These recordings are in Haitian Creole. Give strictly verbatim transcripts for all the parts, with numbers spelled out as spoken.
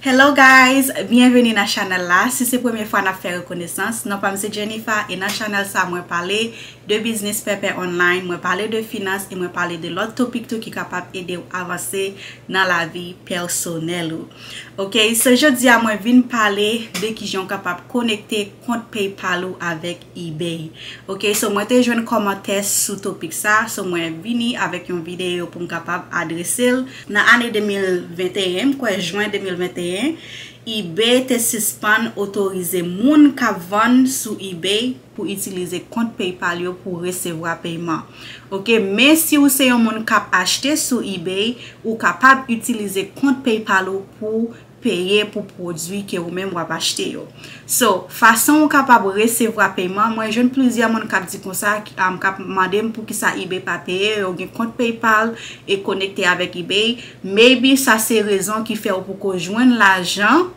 Hello guys, byenveni nan chanèl la. Si se premye fwa n ap fè rekonesans, non pa m se Jennifer e nan chanèl sa mwen pale de biznis pèpè online, mwen pale de finans e mwen pale de lòt topik tou ki kapab ede w avanse nan lavi pèsonèl ou. Ok, so jodi a mwen vin pale de kijan w kapab konekte kont PayPal ou avèk eBay. Ok, so mwen te jwenn kòmantè sou topik sa, so mwen vini avèk yon videyo pou m kapab adrese l. Nan ane de mil venteyen, m kwè jwen de mil venteyen, eBay te sispann otorize moun k ap vann sou eBay pou itilize kont PayPal yo pou resevwa peyman. Ok, men si w se yon moun k ap achte sou eBay, ou kapab itilize kont PayPal ou pou peye pou pwodui ke ou menm w ap achte yo. So, fason ou kapab resevwa peyman, mwen jwenn plizyè moun k ap di konsa, k ap mande m poukisa eBay pa peye, yo gen kont PayPal e konekte avèk eBay. Maybe sa se rezon ki fè ou poko jwenn lajan,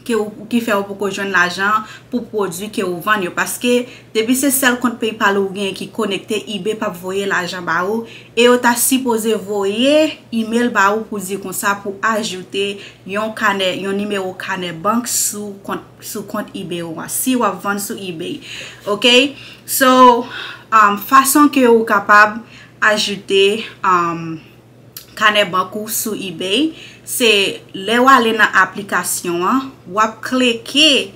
ke ou, ki fè ou poko jwenn lajan pou pwodui ke ou vann yo. Paske depi se sèl kont PayPal ou gen ki konekte, eBay p ap voye lajan ba ou. E yo ta sipoze voye email ba ou pou di konsa pou ajoute yon kanè, yon nimewo kanè bank sou kont, sou kont eBay ou an, si w ap vann sou eBay. Ok? So, um, fason ke ou kapab ajoute, um, kanè bank ou sou eBay, se lè w ale nan aplikasyon an, w ap klike,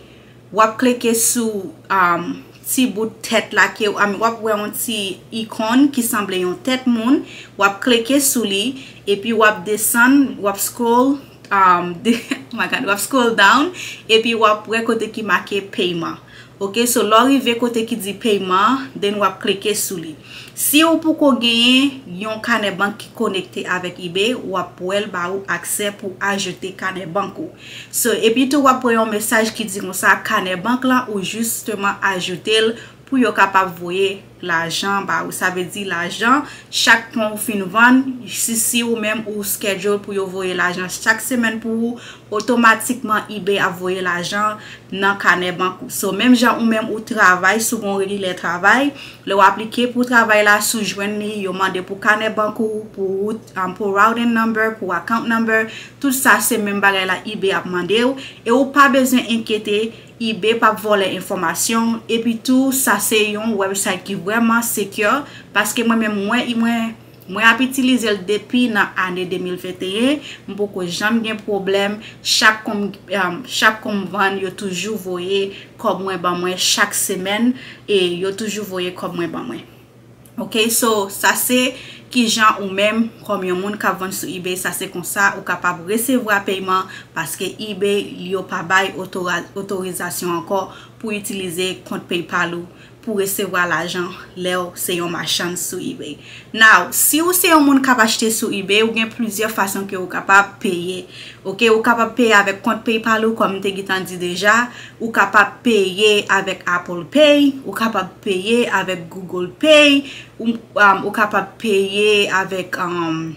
w ap klike sou, um, ti bout tèt la ke, I mean, w ap wè yon ti ikòn ki sanble yon tèt moun, w ap klike sou li, epi w ap desann, w ap scroll, um, de, oh my God, w ap scroll down, epi w ap wè kote ki make peyman. Ok, so lè w rive kote ki di peyman, then w ap klike sou li. Si ou poko genyen yon kanè bank ki konekte avèk eBay, w ap wè l ba ou aksè pou ajoute kanè bank ou. So, epi tou w ap wè yon mesaj ki di konsa, kanè bank lan ou jisteman ajoute l pou yo kapab voye lajan ba ou. Sa vle di lajan, chak pwen ou fin vann, si, si ou menm ou schedule pou yo voye lajan chak semèn pou ou, otomatikman eBay ap voye lajan nan kanè bank ou. So, menm jan ou menm ou travay, si w gon regilè travay, lè w aplike pou travay la, si w jwenn li, yo mande pou kanè bank ou, pou, um, pou routing number, pou account number, tout sa se menm bagay la eBay ap mande w. E ou pa bezwen enkyete, eBay p ap vòlè enfòmasyon w. Epi tou, sa se yon website ki vrèman secure, paske mwen menm, mwen, mwen, mwen ap itilize l depi nan ane de mil venteyen, m poko janm gen pwoblèm. Chak kòm, um, chak kòm vann, yo toujou voye kòb mwen ban mwen chak semèn, e yo toujou voye kòb mwen ban mwen. Ok, so, sa se kijan ou menm, kòm yon moun k ap vann sou eBay, sa se konsa ou kapab resevwa peyman, paske eBay, yo pa bay otora-, otorizasyon ankò pou itilize kont PayPal ou pou resevwa lajan lè w se yon machann sou eBay. Now, si w se yon moun k ap achte sou eBay, ou gen plizyè fason ke ou kapab peye. Ok, ou kapab peye avèk kont PayPal ou, kòm m te gentan di deja, ou kapab peye avèk Apple Pay, ou kapab peye avèk Google Pay, ou, um, ou kapab peye avèk, um,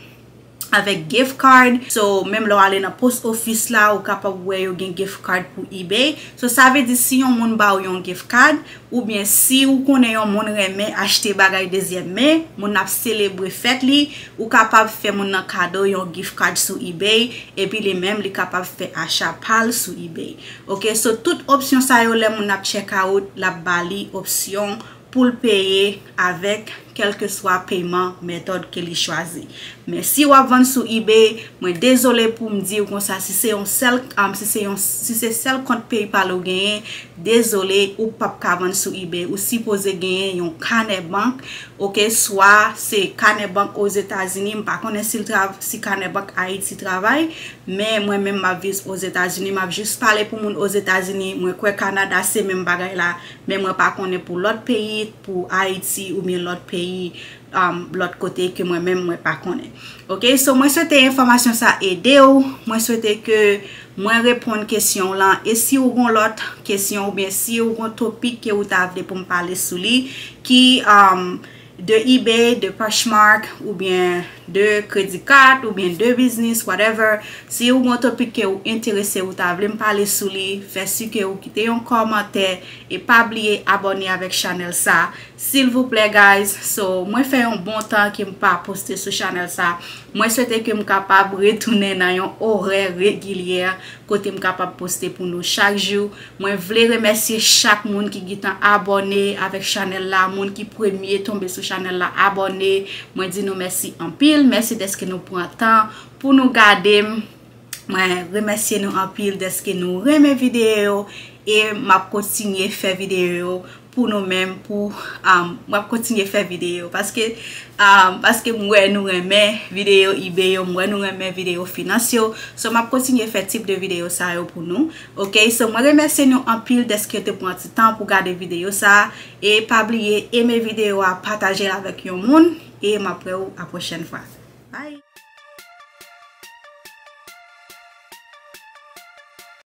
avèk gift card. So, menm lè w ale nan post office la, ou kapab wè yo gen gift card pou eBay. So, sa vle di si yon moun ba w yon gift card, oubyen si ou konnen yon moun renmen achte bagay dezyèm men, moun ap selebre fèt li, ou kapab fè moun nan kado yon gift card sou eBay, epi li menm li kapab fè acha pa l sou eBay. Ok, so tout opsyon sa yo lè moun ap check out, l ap ba li opsyon pou l peye avèk kèlkeswa peyman, metòd ke li chwazi. Men si w ap vann sou eBay, mwen dezole pou m di w konsa, si se yon sèl, um, si se yon, si se sèl kont PayPal ou genyen, dezole, ou p ap ka vann sou eBay. Ou sipoze genyen yon kanè bank, ok, swa se kanè bank Ozetazini, m pa konnen si l tra-, si kanè bank Ayiti travay, men mwen menm m ap viv Ozetazini, m ap jis pale pou moun Ozetazini, mwen kwè Kanada se menm bagay la, men mwen pa konnen pou lòt peyi, pou Ayiti oubyen lòt peyi, um, lòt kote ke mwen menm mwen pa konnen. Ok, so mwen swete enfòmasyon sa ede w, mwen swete ke mwen reponn kesyon w lan, e si w gon lòt kesyon oubyen si w gon topik ke ou ta vle pou m pale sou li, ki, um, de eBay, de Poshmark, oubyen de credit card, oubyen de biznis, whatever. Si w gon topik ke ou enterese, ou ta vle m pale sou li, fè si ke ou kite yon kòmantè e pa bliye abòne avèk chanèl sa, silvouplè, guys. So, mwen fè yon bon tan ke m pa poste sou chanèl sa. Mwen swete ke m kapab retounen nan yon orè regilye kote m kapab poste pou nou chak jou. Mwen vle remèsye chak moun ki gentan abòne avèk chanèl la, moun ki premye tonbe sou chanèl la abòne. Mwen di nou mèsi anpil, mèsi dèske nou pran tan pou nou gade m. Mwen remèsye nou anpil dèske nou renmen videyo yo e m ap kontinye fè videyo yo pou nou menm, pou um, m ap kontinye fè videyo paske um, paske m wè nou renmen videyo eBay yo, m wè nou renmen videyo finans yo. So m ap kontinye fè tip de videyo sa yo pou nou. Ok, so mwen remèsye nou anpil dèske te pran ti tan pou gade videyo sa. E pa bliye eme videyo a, pataje l avèk yon moun e m ap wè w a pwochèn fwa. Bye.